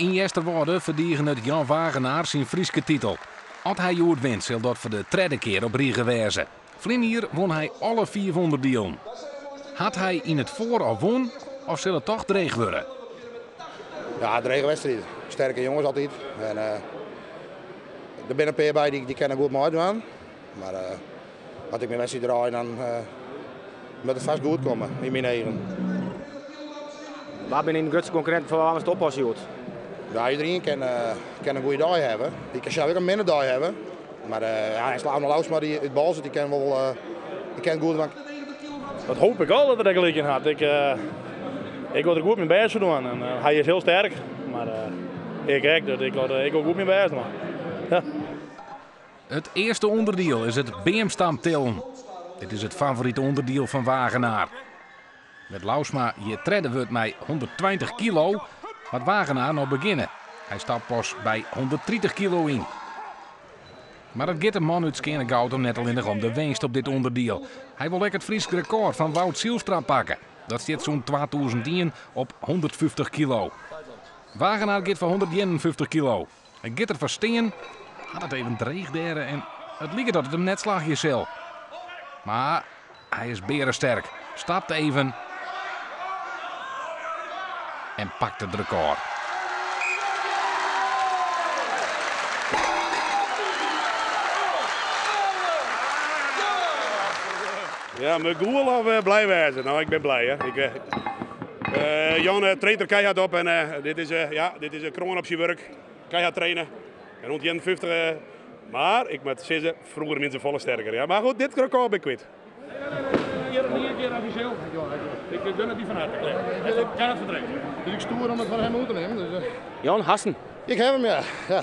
Yn Easterwâlde ferdigenet Jan Wagenaar syn Fryske titel. As hy hjoed wint, sil dat foar de tredde kear op rige wêze. Ferline jier wûn hy alle fiif ûnderdielen. Hat hy yn it foar al wûn of sil it toch dreech wurde? Ja, drege wedstriid. Sterke jonges altyd. En, der binne in pear by dy kinne goed meidwaan. Mar as ik myn wedstriid draai, dan moat it fêst goed komme yn myn eagen. Wa binne dyn grutste konkurrinten foar wa moatst oppasse hjoed? Ja, iderien kin in goede dei hawwe. Dy kin sels ek in minne dei hawwe. Mar ja, en Arno Louwsma dy út Boalsert, dy kin wol dy kin it goed dwaan. Dat hoop ik al dat er der gelyk yn hat. Ik, ik wol der goed myn bêst foar dwaan. En, hy is hiel sterk, mar ik ek, dus ik wol goed myn bêst dwaan. Ja. It earste ûnderdiel is it beamstamtillen. Dit is it favorite ûnderdiel fan Wagenaar. Wêr't Louwsma hjir tredde wurdt mei 120 kilo, moat Wagenaar noch begjinne. Hy stapt pas by 130 kilo yn. Mar it giet de man út Skearnegoutum net allinnich om de winst op dit ûnderdiel. Hy wol ek it Frysk rekôr fan Wout Zylstra pakke. Dat stiet sûnt 2001 op 150 kilo. Wagenaar giet foar 151 kilo. Hy giet der foar stean, hat it even dreech dêr en it liket dat it him net slagje sil. Mar hy is bearesterk, stapt even en pakt it rekôr. Ja, mei gûle of blij wêze? No, ik bin blij. Hè. Ik, Jan traint der keihard op en dit is, ja, dit is in kroan op syn wurk. Keihard trainen. En 151, mar ik moat sizze, froeger wiene se folle sterker. Ja, mar goed, dit rekôr bin ik kwyt. Hjir offisjeel. Ik gun it dy fan herte. Ik kin it ferdrinke. Dus ik stoer om it foar him oer te nimmen. Dus, Jan, hast 'm. Ik ha him, ja. Ja.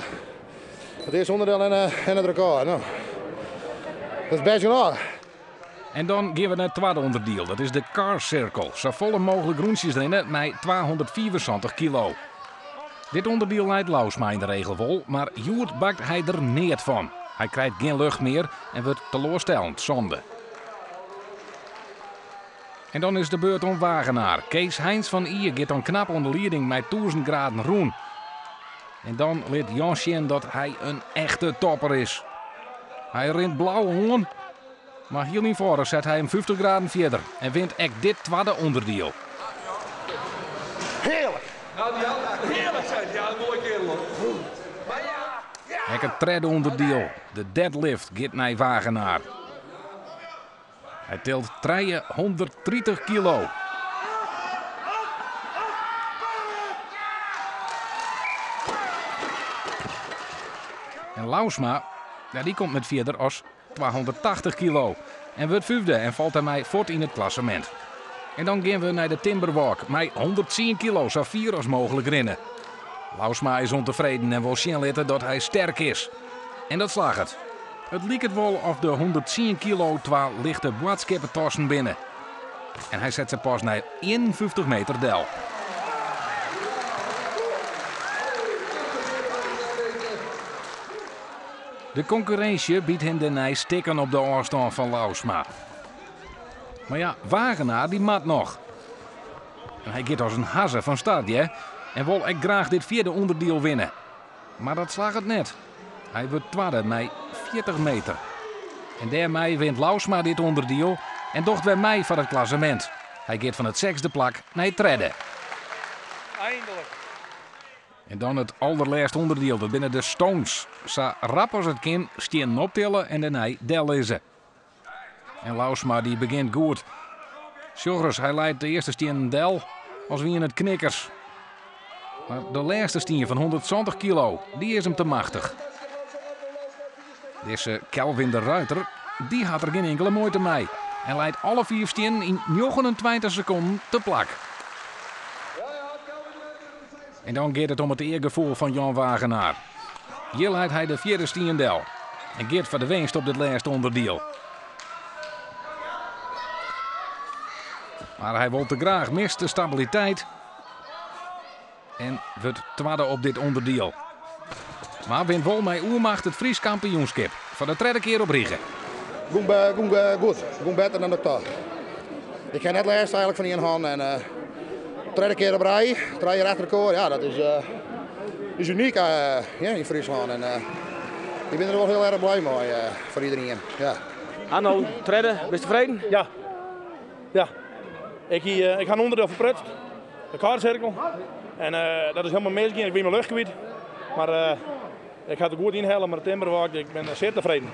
It earste ûnderdiel en it rekôr. No. Dat is bêst genôch. En dan gean we nei it twadde ûnderdiel, dat is de car circle. Safolle mooglik rûntsjes rinne mei 275 kilo. Dit ûnderdiel leit Louwsma yn de regel wol, mar hjoed bakt hy der neat fan. Hy krijt gjin lucht mear en wurdt teloarstellend sânde. En dan is de beurt oan Wagenaar. Kees Heins fan Ie giet dan knap oan de lieding mei 1000 graden rûn. En dan lit Jan sjen dat hy in echte topper is. Hy rint blau oan, mar hiel ynfâldich set hy him 50 graden fierder en wint ek dit twadde ûnderdiel. Hearlik! Hearlik, seit hy. Ja, in moaie kerel hoor. Maar ja, ja. Ek it tredde ûnderdiel, de deadlift, giet nei Wagenaar. Hy tilt 330 kilo. En Louwsma, ja, dy komt net fierder as 280 kilo en wurdt fyfde en falt dêrmei fuort yn it klassemint. En dan gean we nei de Timberwalk mei 110 kilo sa fier as mooglik rinne. Louwsma is ûntefreden en wol sjen litte dat hy sterk is. En dat slagget. It liket wol of de 110 kilo twa lichte boadskippetassen binne. En hy set se pas nei 51 meter del. De konkurrinsje byt him dêrnei stikken op de ôfstân fan Louwsma. Mar ja, Wagenaar dy moat noch. En hy giet as in hazze fan start, hear. En wol ek graach dit fjirde ûnderdiel winne. Mar dat slagget net. Hy wurdt twadde mei 40 meter. En dêrmei wint Louwsma dit ûnderdiel en docht wer mei foar it klassemint. Hy giet fan it sechsde plak nei it tredde. Eindelijk. En dan it alderlêste ûnderdiel, dat binne de stones. Sa rap as it kin stiennen optille en dêrnei dellizze. En Louwsma dy begjint goed. Sjoch ris, hy leit de earste stiennen del as wiene it knikkers. Mar de lêste stien fan 170 kilo, dy is him te machtich. Dizze Kelvin de Ruiter, dy hat der gjin inkele muoite mei en leit alle fiif stiennen yn 29 sekonden te plak. En dan giet it om it eargefoel fan Jan Wagenaar. Hjir leit hy de fjirde stien del en giet foar de winst op dit lêste ûnderdiel. Mar hy wol te graach, mist de stabiliteit en wurdt twadde op dit ûnderdiel. Mar wint wol mei oermacht it Frysk kampioenskip foar de tredde kear op rige. Gong goed, gong better dan ik tocht. Ik ha net lêst eigenlik fan ien hân en tredde kear op rij, trije jaar achter elkoar, ja, dat is. Is unyk ja, yn Fryslân en ik bin der wol hiel erch blij mei foar iderien. Ja. Hanno, tredde, bist tefreden? Ja. Ja. Ik, hie, ik ha in ûnderdiel ferprutst, de kaartsirkel. En dat is hielendal misgien, ik wie myn lucht kwyt. Mar ik ha it goed ynhelle mei de timmerwalk, ik bin sear tefreden.